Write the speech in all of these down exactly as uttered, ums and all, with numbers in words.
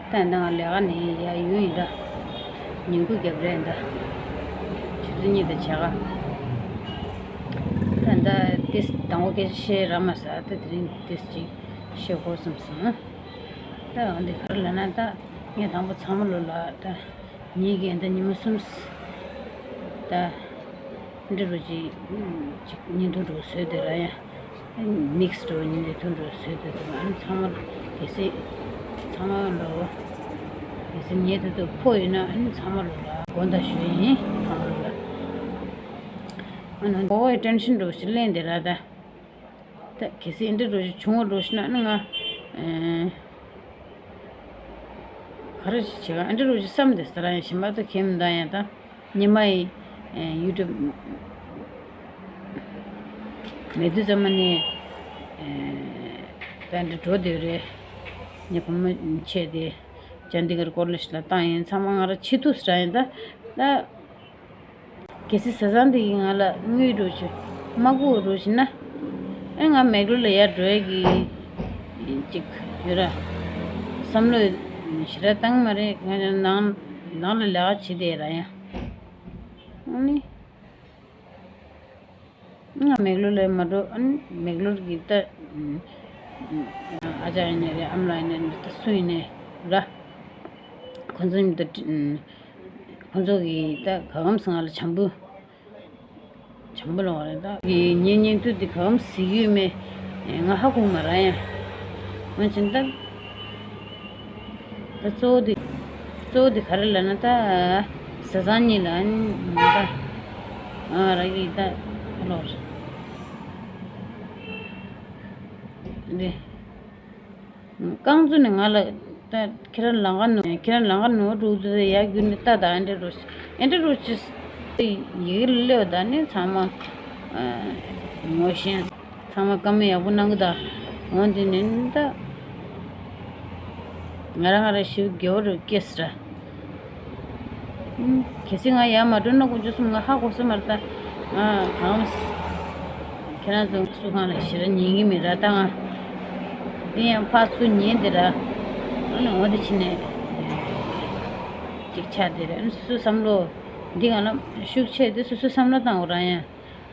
ད་ལྟ་ང་ལས་ཀ་ནས་ཡར་ཡོང་ཡིན་ད། ཉིན་གུང་རྒྱབ་རེད་ད། ཆུ་ཚོད་གཉིས་དང་ཕྱེད་ཀ་ད་ལྟ་ཏིས་དང་པོ་སྐད་ཆ་བཤད་རག་མ་སོང་། ད་དེ་རིང་ཏིས་ཅིག་བཤད་དགོས་བསམ་སོང་། ད་འོན་ཏེ་ག་རེ་ལབ་ན། ད་ངས་དང་པོ་ཚང་མ་ལོ་ལ་ད། ངེད་ཀྱིས་ད་ཉི་མ་གསུམ་ད་འདི་རུ་ཅིག་ཅིག་བརྙན་ཐུང་འདྲ་བཟོས་ཏེ་ར་ཡ། མིག་སི་འདྲ་བརྙན་ཐུང་འདྲ་བཟོས་ཏེ་ཚང་མ་ཚང་མ་གལ་སྲིད་ཚང་མ་ལོ་གལ་སྲིད་ངེད་ད་དུ་ཕོ་ཡིན་ན་ཨ་ནི་ཚང་མ་ལོ་ལ་དགོངས་དག་ཞུ་ཡིན། ཚང་མ་ལོ་ལ་ཨ་ནི་ཨོ་ཡ་ཊེན་ཤན་འདྲ་ཞིག་ལེན་ཏེ་ར་ད། ད་གལ་སྲིད་འདི་འདྲ་ཞིག་བྱུང་བ་འདྲ་ཞིག་ན་ནི་ང་ཨེ་ག་རེ་ཞིག་བྱེད་ག་འདི་འདྲ་ཞིག་བསམ་དེ་ས་ར་ཡང་གཞན་པ་ད་གེམ་ད་ཡང་ད་ཉི་མ་ཡི་ཨེ་ཡུ་ཊུབ་མེད་དུས་ཙམ་མ་ནས་ཨེ་ད་འདི་འགྲོ་དེ་རེད། ངས་བུ་མོ་ཆེ་དེ་ཅན་དི་གར་ཀོ་ལེ་ཇི་ལ་བཏང་ཡིན། ཚང་མ་ང་ར་ཆེ་དུས་ས་ར་ཡང་ད་ད། གལ་སྲིད་བཟའ་ཚང་འདི་ཡིས་ང་ལ་དངུལ་འདྲ་ཞིག་མ་བསྐུར་བ་འདྲ་ཞིག་ན། ཨེ་ང་མེག་ལོར་ལ་ཡར་འགྲོ་ཡ་གི་ཅིག་ཡོད་ར། བསམ་བློ་ཞེ་དྲག་བཏང་མ་རེད། ང་ནང་ནང་ལ་ལས་ཀ་བྱེད་བསྡད་ར་ཡ། ཨ་ནི་ང་མེག་ལོར་ལ་མ་འགྲོ། ཨ་ནི་མེག་ལོར་གི་ད་ཨ་ཅག་ཡིན་ནའི་རེད། ཨ་མ་ལགས་ཡིན་ནའི་རེད། ད་སུ་ཡིན་ནའི་ར། ཁོ་ཚོ་གཉིས་ད། ཁོང་ཚོ་གིས་ད་ག་གམ་སང་ང་ལ་བྱམས་པོ། བྱམས་པོ་ལོག་རེད་ད། གི་ཉིན་ཉིན་དུ་འདི་ག་གམ་གཟིགས་ཡོད་མེད་ང་ཧ་གོ་མ་ར་ཡ། འོན་ཀྱང་ད་ད་གཙོ་བོ་འདི་གཙོ་བོ་འདི་ག་རེ་ལབ་ན། ད་བཟའ་ཚང་གཉིས་ལ་ད་ང་ར་གི་ད་ལོག་རེད་འདི། རྐང་བཙུགས་ནས་ང་ལ་ད་ཁྱེད་རང་ལང་ཀ་ནུ་ཁྱེད་རང་ལང་ཀ་ནུ་འགྲོ་དུས་ཡར་བརྒྱུགས་ནས་ལྟ་དང་། ཨེ་འདྲ་རོ་ཨེ་འདྲ་རོ་ཅི་ཡི་གེ་ལ་སླེབས་ད་ནི་ཚང་མ་ངོ་ཤེས། ཚང་མ་བཀའ་མོལ་ཡག་པོ་གནང་གི་ད། འོན་ཏེ་ནི་ད་ང་རང་ང་རང་ཞིག་དགེ་བ་རུ་སྐྱེས་ཟེར། གལ་སྲིད་ང་ཡར་མ་འགྲོ་ན་དཀོན་མཆོག་གསུམ་ང་ཧ་གོ་ས་མ་རེད་ད། ང་གང་ཁྱེད་རང་ཚོ་སུ་གང་ལ་ཞེ་དྲག་ཉན་གི་མེད་ར། ད་ང་འདི་ཡང་ཕར་ཚུར་ཉན་དེ་ར། ཨ་ནི་འོ་དེ་ཕྱིན་ནས་ཅིག་ཆགས་དེ་ར། ཨ་ནི་སོ་སོའི་བསམ་བློ་འདི་ང་ལ་ཤུགས་ཆེ་དེ་སོ་སོའི་བསམ་བློ་བཏང་དགོས་ར་ཡང་།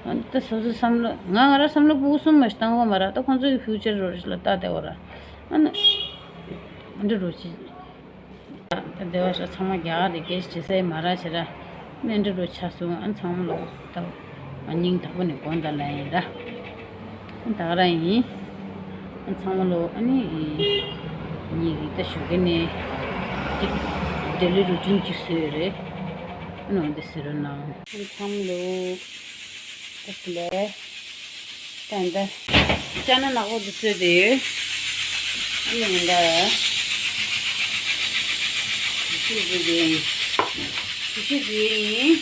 ཨ་ནི་ད་སོ་སོའི་བསམ་བློ་ང་ང་ར་བསམ་བློ་སྤུ་གུ་གསུམ་མ་ཞིག་བཏང་དགོས་མ་ར། ད་ཁོང་ཚོ་གི་ཕིའུ་ཅར་རོ་རེ་ལ་ལྟ་བསྡད་དགོས་ར། ཨ་ནི་འདི་རུ་ཅི། ད་སྡེ་བ་ཤ་ཚང་མ་རྒྱ་གར་དེ་སྐད་ཆ་བྱེད་ས་ཡི་མ་ར་བྱེད་ར། ཨ་ནི་འདི་རུ་ཆ་སོང་། ཨ་ནི་ཚང་མ་ལོ་ད་ཨ་སྙིང་ཐག་པ་ནས་དགོངས་དག་ལ་ཡིན་ར། ཨ་ནི་ད་ག་ར་ཡིན། ཨ་ནི་ཚང་མ་ལོ་ཨ་ནི་ཉིད་ཀྱི་ད་ཞོགས་ཀས་ནས་ཅིག་ཌེ་ལི་རུ་ཊིན་ཅིག་བཟོས་ཡོད་རེད། ཨ་ནི་འོ་འདི་ཟེར་རོ་ནང་། ཨ་ནི་ཚང་མ་ལོ། ད་ལྟ་ཅ་ན་ནག་པོ་འདི་བཙོས་ཏེ་ཡོད། ཨ་ནི་མི་འདྲ་བ། ཅི་ཞིག་བཟོས་ཏེ་ཡིན། ཅི་ཞིག་བཟོས་ཡིན།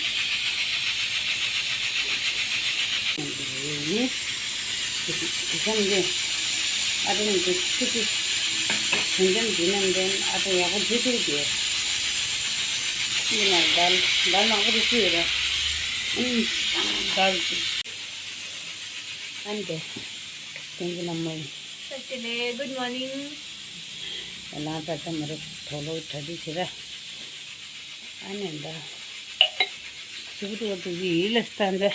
ཡིན། དེ་ཙམ་གྱིས་ཨ་ཏོ་འདི་ཆུ་ཚོད་དོན་ཙམ་འདི་ནམ་འདྲེན་ཨ་ཏོ་ཡག་པོ་བཟོས་ཏེ་ཡོད། ཡིན་ན་འདར་འདར་མང་པོ་རེ་བཟོས་ཡོད་ར། ཨུམ། འདར་གྱི། ཨན་ཏེ། ཐེངས་ཀྱི་ལ་མོ། བཀྲ་ཤིས་བདེ་ལེགས། Good morning། ལང་ཙ་ཙ་མ་རུ་དོ་ལོ་གྲ་སྒྲིག་བྱེད་ར། ཨ་ནེ་འདའ། ཟུག་ཏུ་བ་ཏུ་གི་ཡི་ལ་སྟན་ཏེ།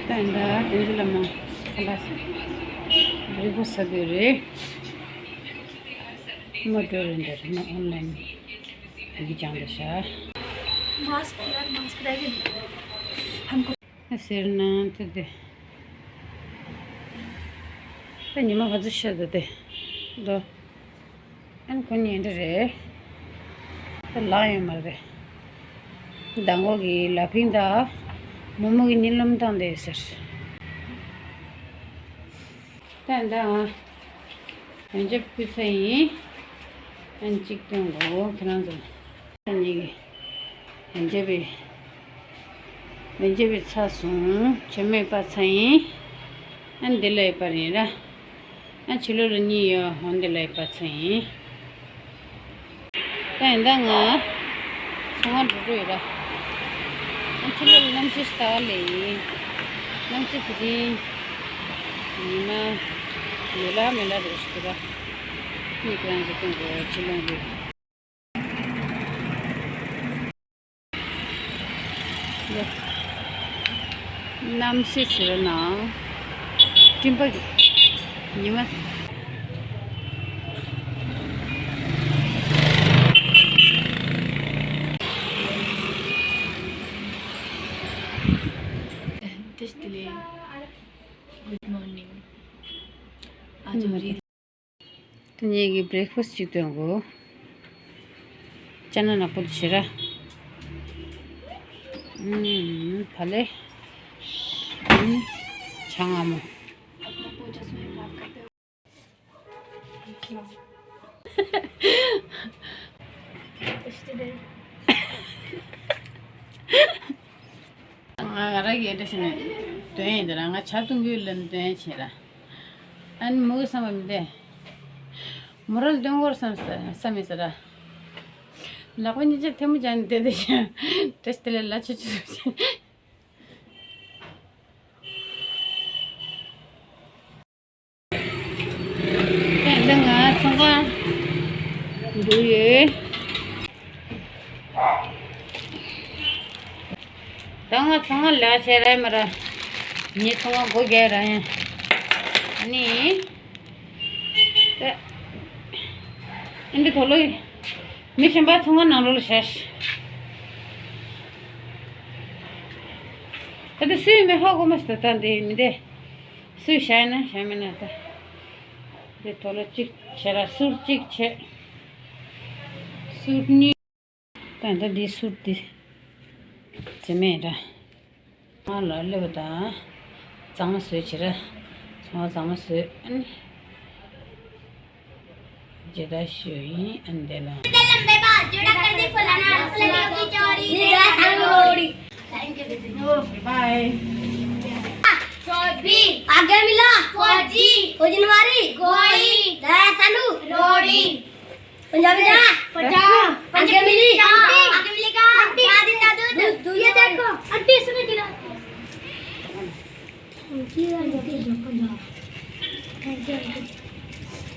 ད་ཡིན་ད་དེ་འདྲ་ལ་མ་ཁ་ལག་རིག་པ་ཟ་དགོས་རེད། མ་འགྲོ་རེད་འདྲ་རེད། མ་ཨོན་ལན་ཡི་གེ་སྦྱང་དགོས་ཤག་མཱསྐ་ཡར་མཱསྐ་ར་གི་ཕམ་ཁོ། ཟེར་ན་ད་དེ་ད་ཉི་མ་ག་ཚོད་ཤར་འདུག་དེ་ལོ། ཨན་ཁོ་གཉིས་འདི་རེད། ད་ལག་ཡོད་མ་རེད། མདང་དགོང་གི་ལ་ཕིང་དང་མོ་མོ་གི་གཉིད་ལམ་བཏང་བསྡད་ཟེར། ད་ད་ང་ཡོན་ཆབ་ཕུལ་ཚར་ཡིན། ཨན་གཅིག་སྟོན་གོ་ཁྱེད་རང་ཚོ། ད་ངེད་ཀྱི་ཡོན་ཆབ་པའི་ཡོན་ཆབ་པའི་ཚར་སོང་། ཆེན་མོའི་པ་ཚར་ཡིན། ཨན་འདི་ལ་ཡི་པ་རེད་ར། ཨན་ཕྱི་ལོགས་ལ་གཉིས་ཡོད། ཧོན་འདི་ལ་ཡི་པ་ཚར་ཡིན། ད་ཡིན་ད་ང་ཚོང་ཁང་འགྲོ་འགྲོ་ཡོད་ར། ཨ་ཕྱི་ལོགས་ལ་གནམ་གཤིས་ལྟ་བ་ལས་ཡིན། གནམ་གཤིས་དེ་རིང་ཉི་མ་ཡོད་ལ་མེད་ལ་རེད་ཞིག་འདུག་ར། གཉིས་ཀྱི་རང་གི་སྟེང་དུ་ཕྱི་ལོགས་འགྲོ། གནམ་གཤིས་ཟེར་ན་སྤྲིན་པ་གི་ཉི་མ། Good morning. ཨ་ཅོ་རི། ད་ངེད་ཀྱི་བྷི་རེག་ཕ་སི་ཅིག་སྟོན་གོ། ཅ་ན་ནག་པོ་དེ་བྱེད་ར། ཨུམ། བ་ལེ། ཨུམ། ཆ་ང་མོ། ང་ར་གི་འདྲ་ཞིག་ནས་འདོན་ཡིན་ད་ར། ང་ཇ་བཏུང་གི་ལ་འདོན་བྱེད་ར། ཨན་མུ་གི་བསམ་པ་མི་བདེ། མོ་རལ་འདོན་གོར་བསམ་ས་བསམ་ཡིན་ས་ར། ལག་པ་གཉིས་ཆ་ཐལ་མོ་སྦྱར་ནས་བསྡད་བསྡད་ཤག་འདྲ་ཞིག་དེ་ལས་ལ་ཆུ་ཆུ་ཆུ། ད་ང་ཚོང་ཁང་འགྲོ་ཡོད། ད་ང་ཚོང་ཁང་ལ་བྱས་ར་མ་ར། ངའི་ཚོང་ཁང་སྒོ་རྒྱག་ར་ཡིན། ནི། ད་ཨ་འདི་དོ་ལོ་ཡི། མི་གཞན་པ་ཚོང་ཁང་ནང་ལོགས་ལ་བཞག་ཤིག་ད་ལྟ་སུས་མི་ཧ་གོ་མ་ཤི། ད་ད་འདི་མི་འདི་སུས་བཞག་ན་བཞག་མེད་ན། ད་འདི་དོ་ལོ་གཅིག་བྱས་ར། སུར་གཅིག་བྱས། སུར་གཉིས། ད་ད་འདི་སུར་འདི་བྱེད་མེད་ར། ང་ལ་སླེབས་པ་དང་། གཙང་མ་བཟོས་བྱེད་ར། ཚོང་པ་གཙང་མ་བཟོས། ཨ་ནི་མཇལ་དར་ཞུ་ཡིན། ཨ་ནི་དེ་ལ། Bye. आगे मिला फौजी, फौजी मारी गोली, दया सानू रोड़ी। पंजाबी जा। पंजाब। आगे मिली। आगे मिली का? आंटी। दादी, दादू। ये देखो, आंटी इसने गिरा।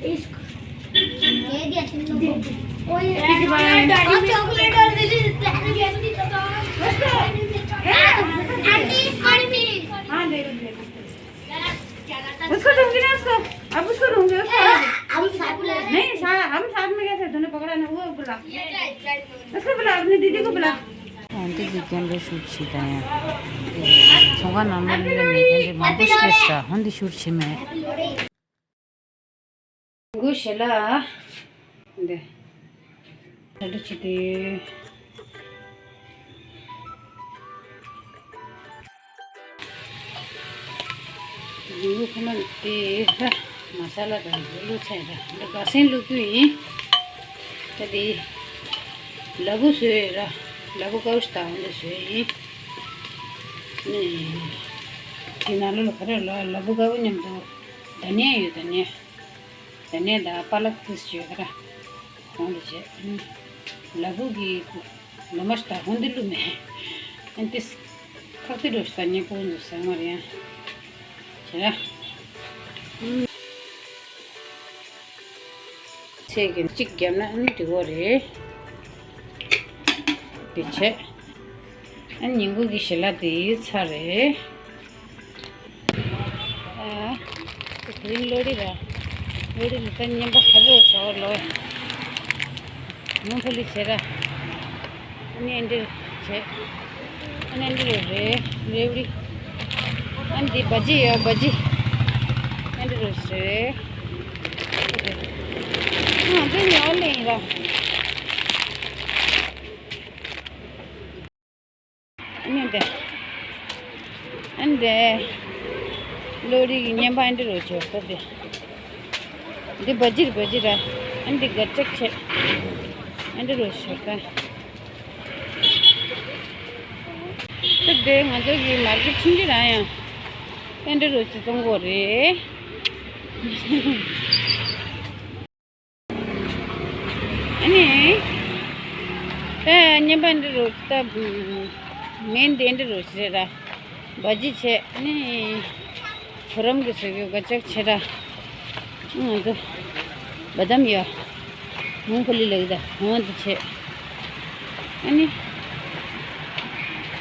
इसको दे दिया तुम लोगों को। ओए, और चॉकलेट और दे दी। Aunty, aunty. हाँ, दे दो, दे दो। उसको दूंगी ना, उसको। अब उसको दूंगी, उसको। हम साथ में। नहीं, सा-, हम साथ में कैसे? तूने पकड़ा ना, वो बुला। उसको बुला, अपनी दीदी को बुला। འདི་གི་རྒན་པའི་ཤུགས་ཆེ་དང་ཡང་། ཚོང་ཁང་ནང་ལོགས་ལ་མེད་མཁན་དེ་མང་པོ་ཞིག་རེད་ཤག་འོན་ཏེ་ཤུགས་ཆེ་མེད། གུ་ཞེ་ལ། འདི། ད་འདི་ཆེ་དེ། ཡིན་གྱི་ཁོ་ན་དེ་ད་མ་ས་ལ་དང་ལུག་ཚན་དང་འདི་དགའ་སེང་ལུག་རྒྱུ་ཡིན། ད་དེ་ལ་བུ་བཟོས་ར། ལ་བུ་དཀར་པོ་ཞིག་དང་འདི་བཟོས་ཡིན། ནི་དེ་ནང་ལོགས་ལ་ག་རེ་ལ་ལ་བུ་དཀར་པོ་མཉམ་དུ་དྷ་ནི་ཡ་ཡོད། དྷ་ནི་ཡ། དྷ་ནི་ཡ་དང་པ་ལག་ཏིས་ཡོད་ར། གོང་དུ་བྱས། ལ་བུ་གི་ལོ་མ་ཞིག་དང་གོང་དུ་བླུགས་མེད། ཨན་ཏིས་ཁག་ཏི་རོ་ཞིག་དང་ཉེ་པོ་འདུག་ཟེར་མ་རེད་ཡ། བྱས་ར། ཚད་ཀྱི་གཅིག་བརྒྱབ་ན་ཨ་ནི་འགྲིག་གོ་རེད། དེ་བྱས། ཨ་ཉིན་གུང་གི་ཞལ་ལག་དེ་ཚར་རེད། ཨ། དེ་རིང་ལོ་རེ་ར། ལོ་རེ་ནི་ད་ཉན་པ་ཧ་རུ་ཟ་བ་ལོ། མུ་ཕུ་ལི་བྱེད་ར། ཨ་ནི་ཨ་འདྲེ་བྱེད། ཨ་ནི་ཨ་འདྲེ་རེ་རེ་བ་རི། ཨ་འདི་བ་ཇི་ཡོད་བ་ཇི། ཨ་འདྲེ་རེ་རེ། ཨ་འདི་ཉོ་ལེ་ཡིན་ར། ཨ་ནི་འདི། ཨ་འདི། ལོ་རིགས་ཀྱི་བརྙན་པ་ཨ་འདྲ་རུ་བྱོས་ས་དེ། འདི་བ་ཇིར་བ་ཇིར་ར། ཨ་འདི་གར་ཅག་ཆེ། ཨ་འདྲ་རུ་བྱོས་ས། ད་དེ་ང་ཚོ་གི་མར་ཀེ་ཊི་ཆུང་ཆུང་རང་ཡང་ཨ་འདྲ་རུ་ཅིག་བཙོང་དགོས་རེད། ཨ་ནི། ད་བརྙན་པ་འདི་རུ་ད་མེན་དེ་འདི་རུ་ཞེས་ར། བ་ཇི་བྱས་ཨ་ནི། བུ་རམ་གྱི་ཟེར་གྱི་ག་ཅག་བྱས་ར། ང་ཚོ་བ་དམ་ཡོད། མུང་ཕུ་ལི་ལགས་ད་འོང་དུ་བྱས། ཨ་ནི།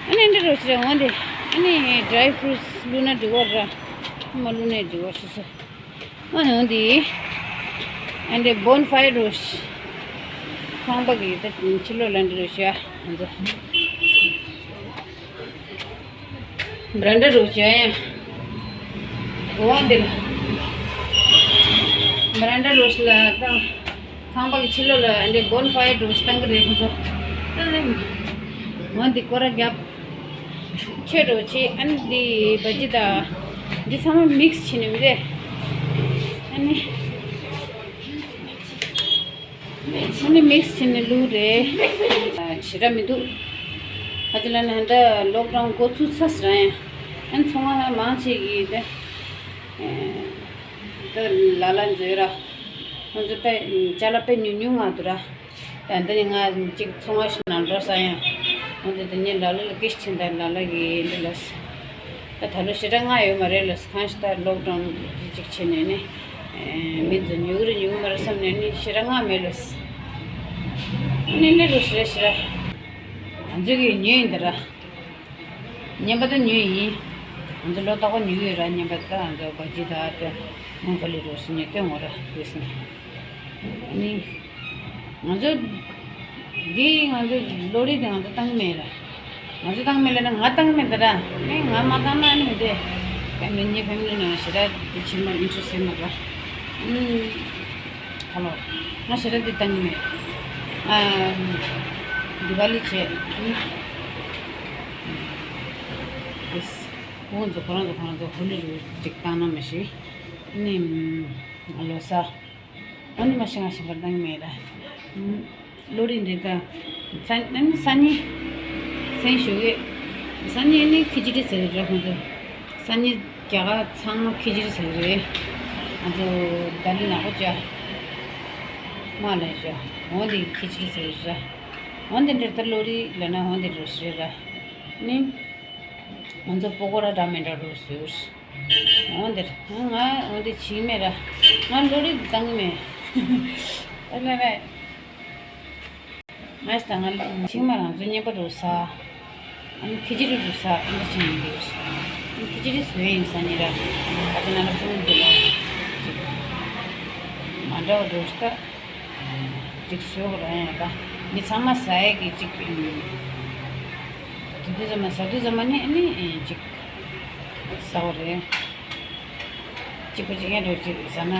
ཨ་ནི་འདི་རུ་ཞེས་འོང་དེ། ཨ་ནི་ཌི་རའི་ཕུ་རུ་ཊི་སི་བླུགས་ན་འགྲིག་གོ་ར། མ་བླུགས་ན་འགྲིག་གོ་ཞེས་སོ། ཨ་ནི་འདི། ཨ་འདི་བོན་ཕ་ཡར་རོ་ཤི། ཁང་པ་གི་ད་ཕྱི་ལོགས་ལ་འདི་རོ་ཤི་ཨ། ང་ཚོ་བྷ་རན་ཌ་རོ་ཤི་ཨ་ཡ། འོ་འདི་ལ། བྷ་རན་ཌ་རོ་ཤི་ལ་ད། ཁང་པ་གི་ཕྱི་ལོགས་ལ་ཨ་འདི་བོན་ཕ་ཡར་རོ་ཤི་བཏང་གི་རེད་ཁོ་ཚོ། ཨ་ནི། འོ་འདི་སྐོར་ར་རྒྱབ། ཆོས་འགྲོ་ཆེ་ཨ་ནི་འདི་བ་ཇི་དང་། འདི་ཚང་མ་མིག་སི་བྱས་ནས་མི་རེད། ཨ་ནི། ཨ་ནི་མིག་སི་བྱས་ནས་བླུགས་རེད། ཞེ་དྲག་མི་འདུག་ཁ་ཅིག་ལ་ནི་ཧན་ད་ལོག་ཌའུན་འགོ་ཚུགས་ཚར་རང་ཡང་། ཨ་ནི་ཚོང་པ་མང་ཆེ་གིས་དེ། ད་ལ་ལ་འཛོལ་ར། ཁོང་ཚོ་དཔེ་ཅ་ལག་དཔེ་ཉུང་ཉུང་ང་འདུག་ར། ད་འདི་ནི་ང་གཅིག་ཚོང་བ་ཞིག་ནང་འགྲོ་ས་ཡང་། འོན་ཏེ་དེ་ཉིན་ལ་ལ་ལ་སྐད་ཆ་ད་ལ་ལ་གི་འདི་ལ། ད་ད་ལོ་ཞེ་དྲག་སྔ་ཡོད་མ་རེད་ལ། གང་ཞིག་ད་ལོག་ཌའུན་གཅིག་བྱས་ནས་ནི། མི་ཚོ་ཉུག་རེ་ཉུག་མ་རེད་བསམ་ནས་ནི་ཞེ་དྲག་སྔ་མེད་ལ། ནི་ནི་རེ་ཞེ་རེ་ཞེ་རེ། ང་ཚོ་གི་ཉོས་ཡིན་ད་ར། བརྙན་པ་ད་ཉོས་ཡིན། ང་ཚོ་ལོ་རྟག་པར་ཉོས་ཡོད་ར། བརྙན་པ་ད་ང་ཚོ་བ་ཇི་ད་ད་མུང་ཕུ་ལི་རོ་ཤི་ཉོས་ཏེ་ངོ་ར་དེ་སོང་། ཨ་ནི། ང་ཚོ། འདི་ང་ཚོ་ལོ་རེ་དེ་ང་ཚོ་བཏང་གི་མེད་ར། ང་ཚོ་བཏང་གི་མེད་ལ་ན་ང་བཏང་གི་མེད་ད་ར། ཨ་ནི་ང་མ་བཏང་ན་ཨ་ནི་མི་དེ། ཕེ་མི་ལི་ངའི་ཕེ་མི་ལི་ནང་ཞེ་དྲག་དེ་ཕྱིར་མ་ཨིན་ཊི་རེ་སི་ཊི་ཡོད་མ་ར། ཨ་ནི། ཧ་ལོ། ང་ཞེ་དྲག་འདི་བཏང་གི་མེད། ཨ། དི་ཝ་ལི་བྱས། ཨ་ནི། ཨིས། ཁོང་ཚོ་ཁོ་རང་ཚོ་ཁོ་རང་ཚོ་ཧོ་ལི་རུ་ཅིག་བཏང་ན་མ་ཤེས། ཨ་ནི། ལོ་གསར། ཨ་ནི་མ་ཤེས་ང་ཞེ་དྲག་བཏང་གི་མེད་ད། ལོ་རེ་འདི་ད། སང་ཉིན། སང་ཉིན། སང་ཞོགས་ཀས། སང་ཉིན་ནི་ཁི་ཅི་ཌི་ཟེར་རེད་ཁོང་ཚོ། སང་ཉིན་རྒྱ་གར་ཚང་མ་ཁི་ཅི་ཌི་ཟེར་རེད། ང་ཚོ་ད་ལི་ནག་པོ་བྱ། མ་ལ་བྱ། འོ་འདི་ཁི་ཅི་ཌི་ཟེར་རེད། འོ་འདི་འདྲ་ད་ལོ་རེ་ལ་ན་འོ་འདི་རུ་ཟེར་ར། ནི། ང་ཚོ་པོ་ཀོ་ར་འདྲ་མི་འདྲ་རུ་ཟེར། འོ་འདིར། ང་འོ་འདི་བྱིངས་མེད་ར། ང་ལོ་རེ་བཏང་གི་མེད། ཨ་ལ་ལ། ང་ཞིག་དང་ང་བྱིངས་མ་རང་ཚོ་བརྙན་པ་རུ་ས། ཨ་ནི་ཁི་ཅི་རི་རུ་ས་ཨ་འདི་བྱིངས་ཡིན་འདིར། ཨ་ནི་ཁི་ཅི་རི་བཟོས་ཡིན་ས་ནི་ར། ཨ་ཅེ་ན་ལ་ཕུ་འདི་ལ། མ་འདྲ་བ་རུ་ས། ཅིག་བཟོས་གོ་ར་ཡང་ད། མི་ཚང་མ་ཟ་ཡས་ཀྱི་ཅིག་དེ་དུས་ཙམ་མ་ཟ་དུས་ཙམ་མ་ནི་ཨ་ནི་ཅིག་ཟ་བ་རེད། གཅིག་པ་གཅིག་ཡན་འགྲོ་གཅིག་ཟ་ན།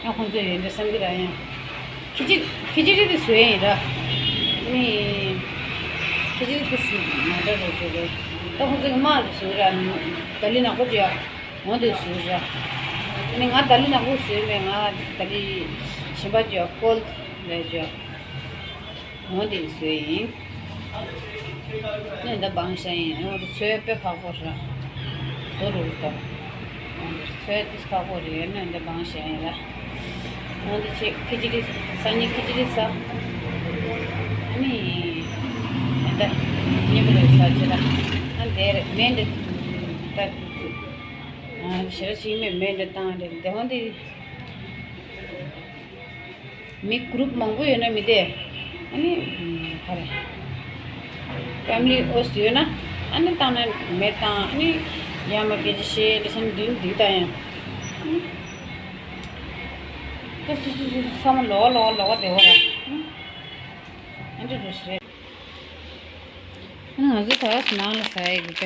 ཡང་ཁོང་ཚོས་ཡོད་འདྲ་བསམ་གི་ར་ཡང་། ཁི་ཅི་ཁི་ཅི་རི་དེ་བཟོས་ཡིན་ར། ནི། ཁི་ཅི་རི་དེ་མ་འདྲ་རོ་བཟོས་རེད། ད་ཁོང་ཚོས་དམག་དེ་བཟོས་ར། ད་ལི་ནག་པོ་ཅིག་ཡ། འོ་དེ་བཟོས་ར། ནི་ང་ད་ལི་ནག་པོ་བཟོས་མེད། ང་ད་ལི་གཞན་པ་ཅིག་ཡ་ཀོལ་ལས་ཅིག་ཡ། འོ་འདི་བཟོས་ཡིན། ནས་འདི་སྦང་བྱས་ཡིན། འོ་འདི་ཚོས་དཔེ་ཁག་པོ་རེད། རྡོ་རུ་རུ་དང་། འོ་འདི་ཚོས་ཏིས་ཁག་པོ་རེད། ནས་འདི་སྦང་བྱས་ཡིན་ལ། འོ་འདི་ཆེ་ཁི་ཅི་རི་སང་ཉིན་ཁི་ཅི་རི་ཟ། ཨ་ནི། འདི་ཉིན་པོ་རེ་ཟ་ཅི་ལ། ཨ་འདི་རེད་མེ་འདི་ད། ཞེ་ར་ཅི་མེ་མེ་འདི་བཏང་རེད་འདི་འོ་འདི། མི་གུ་རུབ་མང་པོ་ཡོད་ན་མི་དེ། ཨ་ནི། ག་རེ། ཕེ་མི་ལི་ཨོ་སི་ཡོད་ན། ཨ་ནི་བཏང་ན་མེ་བཏང་ཨ་ནི། ཡ་མ་སྐད་ཆ་བཤད་ལེ་ཤ་འདི་འདི་བཏང་ཡང་། ཨ་ནི། ཏོ་སུ་སུ་སུ་སུ་ཚང་མ་ལོག་ལོག་ལོག་བསྡད་པ་ར། ཨ་འདྲ་འདྲ་ཞིག་རེད། ཨ་ནི་ང་ཚོ་ད་ནང་ལ་ཟ་ཡི་གི་ཀ་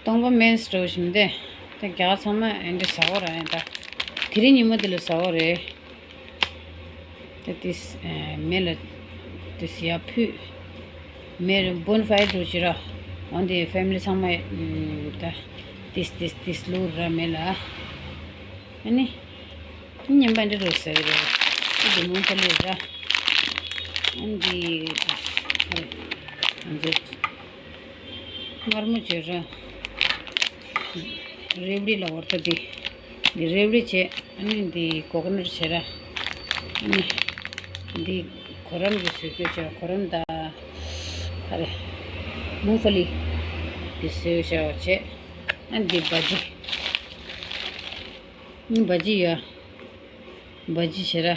སྟོང་པ་མེད་སྤྲོ་བཞིན་དེ། ད་རྒྱ་གར་ཚང་མ་ཨེ་འདྲ་ཟ་འོ་ར་ཡིན་ད། དེ་རིང་ཉིན་མོ་འདི་ལ་ཟ་འོ་རེད། ད་དེ་མེ་ལ་དེ་ཡར་ཕུད། མེ་ལ་བོན་ཕ་ཡར་འགྲོ་ཅི་ར། འོན་ཏེ་ཕེ་མི་ལི་ཚང་མ་ད། ཏིས་ཏིས་ཏིས་ལུག་ར་མེད་ལ། ཨ་ནི། ཉིན་པ་འདི་རུ་ཟེར་རེད། ཨ་འདི་མུ་ཁ་ལི་ར། ཨ་འདི། ཨ་འདི། མངར་མོ་བྱོས་ར། རེབ་རི་ལ་འོར་ཐ་འདི། འདི་རེབ་རི་བྱས། ཨ་ནི་འདི་ཀོ་ཀོ་ནཊ་བྱས་ར། ཨ་ནི། འདི་གོ་རམ་གྱི་བཟོས་རྒྱུ་བྱས་གོ་རམ་དང་། ཨ་རེ། མུ་ཁ་ལི། འདི་བཟོས་བྱས་བྱས། ཨ་འདི་བ་ཇི། འདི་བ་ཇི་ཡ། བ་ཇི་བྱས་ར།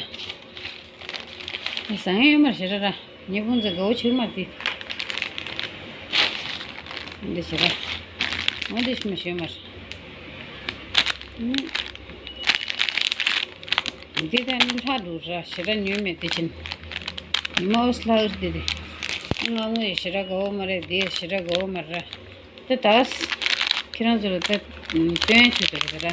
ཨ་ཟང་ཡོད་མར་བྱས་ར་ར། ཉེ་ཕུང་ཚེ་དགའ་བོ་ཆེར་མར་འདི། འདི་བྱས་ར། འོ་འདི་ཤི་མ་ཤོད་མར། འདི་ད་ནི་ལྷག་འདུག་ར་ཞེ་དྲག་ཉོས་མེད་དེ་ཕྱིན། མོ་སླ་འདི་དེ། ང་མོ་ཡི་ཞེ་དྲག་དགའ་བོ་མ་རེད་འདི་ཞེ་དྲག་དགའ་བོ་མ་རེད། ད་ད། ཁྱེད་རང་ཚོ་ལ་ད་སྟོན་ཆུ་དེ་རེད་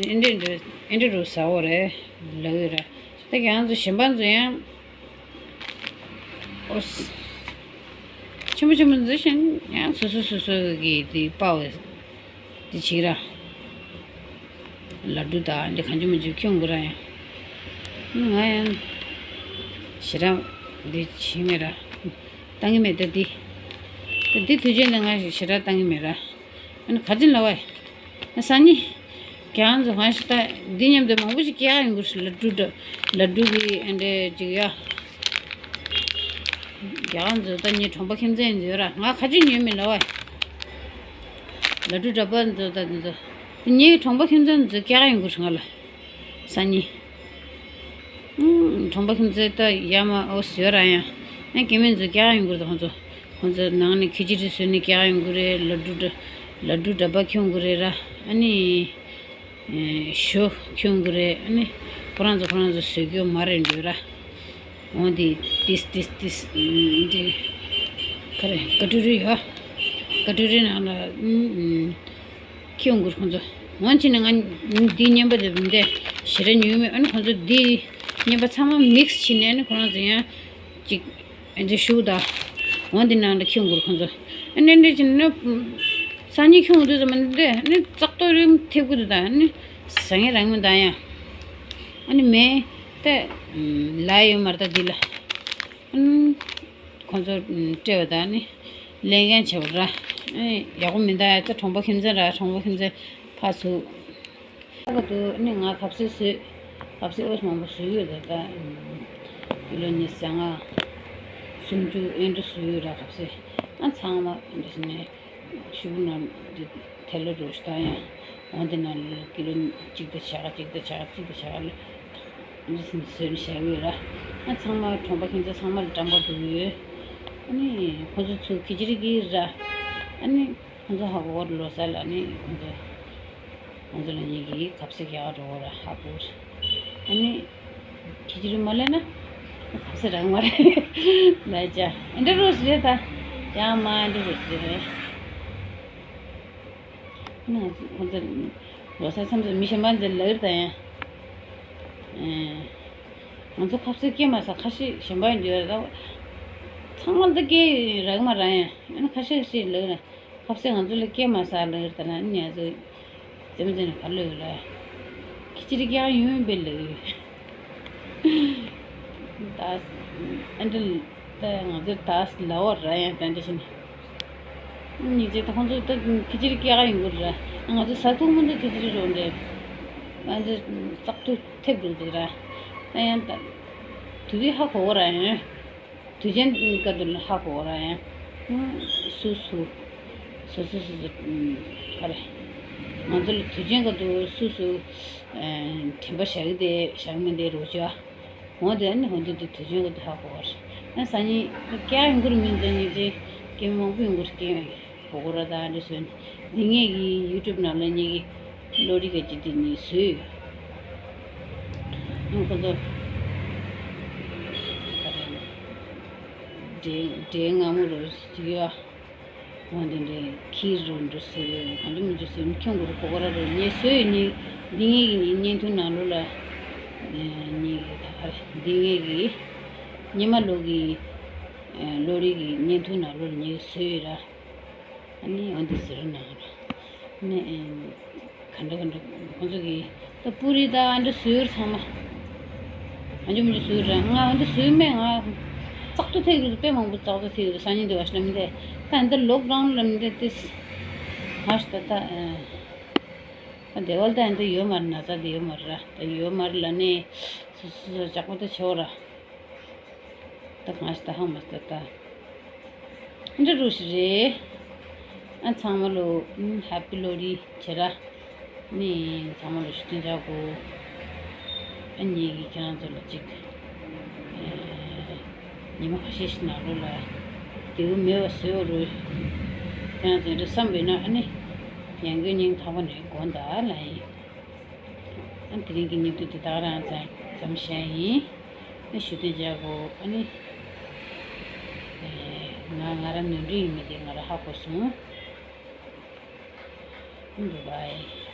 ད། ཨེ་འདྲ་འདྲ་ཨེ་འདྲ་རུ་ཟ་འོ་རེད་ལབ་ཡོད་ར། ད་ཁྱེད་རང་ཚོ་གཞན་པ་ཚོ་ཡང་། ཨོ། ཆེན་པོ་ཆེན་པོ་འཛུལ་ཞིང་ཡང་སོ་སོ་སོ་སོ་གི་དེ་དཔའ་བའི་དེ་བྱེད་ར། ལ་འབྲུ་དང་འདི་གང་བྱུང་མི་བྱུང་ཁྱོད་འགུ་ར་ཡང་། ང་ཡང་ཞེ་དྲག་འདི་བྱེད་མེད་ར། བཏང་གི་མེད་ད་འདི། ད་འདི་དུས་ཆེན་ནས་ང་ཞེ་དྲག་བཏང་གི་མེད་ར། ཨ་ནི་ག་ཅིན་ལ་བས། ཨ་སང་ཉིན། རྒྱ་ང་ཚོ་གང་ཞིག་ལྟ་འདི་མཉམ་དུ་མང་པོ་ཞིག་སྐྱེ་ཡག་ཡོང་གི་རེད་ལ་འབྲུ་འདྲ། ལ་འབྲུ་གི་ཨེ་འདྲས་ཅིག་ཡ། རྒྱ་ང་ཚོ་ད་ངའི་གྲོང་པ་ཁྱིམ་མཚེས་ཡོད་ར་ང་ག་ཅིན་ཉོས་མིན་ལ་བས། ལ་འབྲུ་འདྲ་པ་ཚོ་ད་འདི་ཚོ། ངའི་གྲོང་པ་ཁྱིམ་མཚེས་ཚོ་སྐྱེ་ཡག་ཡོང་གི་རེད་ང་ལ། སང་ཉིན། ཨུམ། གྲོང་པ་ཁྱིམ་མཚེས་ད་ཡ་མ་ཨོ་ཟོས་ར་ཡང་། ཡང་སྐྱེ་དམན་ཚོ་སྐྱག་ཡོང་གི་རེད་ཁོང་ཚོ། ཁོང་ཚོ་ནང་ནས་ཁི་ཅི་རི་བཟོས་ནས་སྐྱག་ཡོང་གི་རེད་ལ་འབྲུ་འདྲ། ལ་འབྲུ་འདྲ་པ་ཁྱོང་གི་རེད་ར། ཨ་ནི། ཨེ། ཞོ་ཁྱོང་གི་རེད་ཨ་ནི། ཁོ་རང་ཚོ་ཁོ་རང་ཚོ་བཟོས་རྒྱུ་མ་རེད་འདོད་ར། འོ་འདི་ཏིས་ཏིས་ཏིས། འདི། ག་རེ་ཀ་ཊུ་རི་ཡ། ཀ་ཊུ་རི་ནང་ལ་ཨུམ། ཁྱི་ཡོང་གུར་ཁོང་ཚོ། ངོ་ཅི་ནས་ང་འདི་ཉན་པ་དེ་འདི་ཞེ་དྲག་ཉོས་མེད། ཨ་ནི་ཁོང་ཚོ་འདི་ཉན་པ་ཚང་མ་མིག་སི་བྱས་ནས་ཨ་ནི་ཁོ་རང་ཚོ་ཡང་ཅིག་ཨ་འདི་ཤུགས་དང་། འོ་འདི་ནང་ལ་ཁྱི་ཡོང་གུར་ཁོང་ཚོ། ཨ་ནི་འདི་ཅི་ནས་སང་ཉིན་ཁྱི་ཡོང་དུས་ཙམ་པ་འདི་ཨ་ནི་ཙག་ཏོ་རིམ་ཐེབས་ཀྱི་འདུག་ད་ཨ་ནི་ཟ་ངེ་རང་མི་ད་ཡང་། ཨ་ནི་མེ་ད་ལ་ཡོད་མ་རེད་ད་འདི་ལ། ཨ་ནི། ཁོང་ཚོ་སྤྲད་པ་དང་ནི་ལེན་མཁན་བྱེད་པ་ར། ཨེ་ཡག་པོ་མི་འདུག་ད་གྲོང་པ་ཁྱིམ་མཚེས་ར་གྲོང་པ་ཁྱིམ་མཚེས་ཕར་ཚུར། ཨ་ག་དུ་ནི་ང་ཁ་ཟས་བཟོས། ཁ་ཟས་ཨོ་ཙམ་མང་པོ་བཟོས་ཡོད་ད་ད། ཀི་ལོ་ཉི་ཤུ་རྩ་ལྔ། སུམ་ཅུ་ཨེ་འདྲ་བཟོས་ཡོད་ར་ཁ་ཟས། ཨ་ཚང་མ་འདི་ནས་ཤུ་གུ་ནང་འདི་ཐལ་ལོ་རུ་ཞིག་ད་ཡང་། འོ་འདི་ནང་ལ་ཀི་ལོ་གཅིག་དང་ཕྱེད་ཀ་གཅིག་དང་ཕྱེད་ཀ་གཅིག་དང་ཕྱེད་ཀ་ལ། འདི་ཟིན་ཟོས་ནས་བཞག་ཡོད་ར། ཨ་ཚང་མ་གྲོང་པ་ཁྱིམ་མཚེས་ཚང་མ་ལ་སྤྲང་པོ་འདུག་ཡོད། ཨ་ནི་ཁོ་ཚོ་ཚུར་ཁི་ཅི་རི་གི་ར། ཨ་ནི་ཁོ་ཚོ་ཧ་གོ་བར་ལོ་ས་ལ་ནི་ཁོ་ཚོ། ཁོ་ཚོ་ལ་ཉིད་ཀྱིས་ཁ་ཟས་རྒྱག་འགྲོ་བ་ར་ཧ་གོ་ར། ཨ་ནི་ཁི་ཅི་རི་མ་ལེན་ན་ཁ་ཟས་རག་མ་རེད་ལ་ཅ། ཨེ་འདྲ་རོ་ཟེར་ད། ཡང་མ་ཨེ་འདྲ་རོ་ཟེར། ང་ཚོ་ཁོང་ཚོ་ལོ་གསར་མཚམས་སུ་མི་གཞན་པ་ཚོ་ལབ་ད་ཡང་། ཨེ། ང་ཚོ་ཁ་ཟས་སྐྱེས་མ་ས་ཁ་ཤས་གཞན་པ་འདི་ལ་ཚང་མ་ལ་སྐྱེས་རག་མ་རག་ཡང་ཨ་ནི་ཁ་ཤས་ཁ་ཤས་ལབ་ན་ཁ་ཟས་ང་ཚོ་ལ་སྐྱེས་མ་ས་ལབ་ད་ན་ཨ་ནི་ང་ཚོ་རྩེད་མོ་རྩེ་ནས་ག་ལབ་ཡོད་ལ་ཁི་ཅི་རི་ཀྱང་ཡོང་བའི་ལབ་ཡོད། ད་ཨ་འདྲ། ད་ང་ཚོས་ད་ལ་བ་ར་ཡང་དེ་འདྲ་བྱས་ནས། ཉིན་རྗེས་ད་ཁོང་ཚོ་ད་ཁི་ཅི་རི་སྐྱེལ་ག་ཡོང་གི་རེད། ང་ཚོ་ཟ་ཐུབ་མི་འདུག་ཁི་ཅི་རི་རོ་འདྲ། ང་ཚོ་བཙག་འཐུ་ཐེབས་འདུག་འདུག་ར། ད་ཡང་ད་དུས་དུས་ཧ་གོ་གི་ར་ཡང་། དུས་ཆེན་སྐབས་དུ་ཧ་གོ་གི་ར་ཡང་། སུ་སུ། སུ་སུ་སུ་སུ། ག་རེ། ང་ཚོ་ལ་དུས་ཆེན་སྐབས་དུ་སུ་སུ། དྲན་པ་བཞག་གི་དེ་བཞག་མི་འདི་རོ་ཅོ། འོ་དེ་ནི་འོ་དེ་དེ་དུས་ཆེན་གྱི་ཧ་གོ་བ་རེད། ཨ་སང་ཉིན་སྐྱ་ཡོང་གི་རེད་མིན་ཙང་ཉིན་ཅིག་སྐྱེ་མི་མང་པོ་ཡོང་གི་རེད་སྐྱེ་གོ་གོ་ར་ད་འདྲ་བཟོས་ནས་འདི་ངེད་ཀྱི་ཡུ་ཊུབ་ནང་ལ་ངེད་ཀྱི་བློ་རིག་གི་ཅི་དེ་ནི་བཟོས་ཡོད། ཨ་ཁོ་ཚོ་འདྲེ་འདྲེ་སྔ་མོ་རུ་ཅིག་ཡོད། འོ་དེ་འདྲའི་ཁྱི་རུ་འགྲོ་སྲིད་གང་ཅི་མི་ཅི་སྲིད་ཁྱོད་ཀྱི་རུ་ཕོ་གོ་ར་རུ་ངས་བཟོས་ཡོད་ནི་འདི་ངེད་ཀྱི་ནི་བརྙན་ཐུང་ནང་ལོགས་ལ་ངེད་ཀྱི་ད་ག་རེ་འདི་ངེད་ཀྱི་ཉི་མ་ལོ་གི་ལོ་རེ་གི་བརྙན་ཐུང་ནང་ལོགས་ལ་ངས་བཟོས་ཡོད་ར། ཨ་ནི་འོ་འདི་ཟེར་ན་ར། ནས་ག་འདྲ་ག་འདྲ་ཁོང་ཚོ་གིས་ད་པུ་རི་ད་ཨ་འདྲ་བཟོས་ཡོད་རེད། ཚང་མ་ཨ་འཇམ་འཇམ་བཟོས་རེད། ང་ཨ་འདྲ་བཟོས་མེད། ང་བཙག་འཐུ་ཐེབས་ཀྱི་འདུག་དཔེ་མང་པོ་བཙག་འཐུ་ཐེབས་ཀྱི་འདུག་སང་ཉིན་དེ་བ་ཤི་ལམ་དེ་ད་ཨ་འདྲ་ལོག་ཌའུན་ལམ་དེ་ཏིས་ང་ཤི་ད་ད་ཨ་ད་དེ་བ་ལ་ད་ཨ་འདྲ་ཡོད་མ་རེད། ན་ཚ་དེ་ཡོད་མ་རེད། ད་ཡོད་མ་རེད་ལ་ནི་སོ་སོ་སོ་ཇག་པོ་ད་ཆེ་བ་ར། ད་གང་ཞིག་ད་ཧང་མ་སྟེར་ད། འདི་རུ་ཞིག་རེད། ཨ་ཚང་མ་ལོ་ཨུམ་ཧེ་པི་ལོ་རི་བྱེད་ར། ནི་ཚང་མ་ལོ་ཞུ་དོན་བྱ་དགོས། ཨ་ཉིད་ཀྱིས་ཁྱེད་རང་ཚོ་ལ་ཅིག་ཨེ་ཉི་མ་ཁ་ཤས་ཤིག་ནང་ལོགས་ལ་དེའུ་མེད་པ་བཟོས་རུ། ཁྱེད་རང་ཚོ་འདི་བསམ་པས་ན་ཨ་ནི་ཡང་སྒོས་སྙིང་ཐག་པ་ནས་དགོངས་དག་ལ་ཡིན། ཨ་དེ་རིང་གི་ཉིན་ཐོ་འདི་དག་རང་ཙམ་ཙམ་བཤད་ཡིན། ཨ་ཞུ་དོན་བྱ་དགོས། ཨ་ནི་ཨེ་ང་ང་རང་ནོར་འཁྲུལ་ཡིན་མིན་དེ་ང་རང་ཧ་གོ་སོང་། ཨ་འདུག་བའི།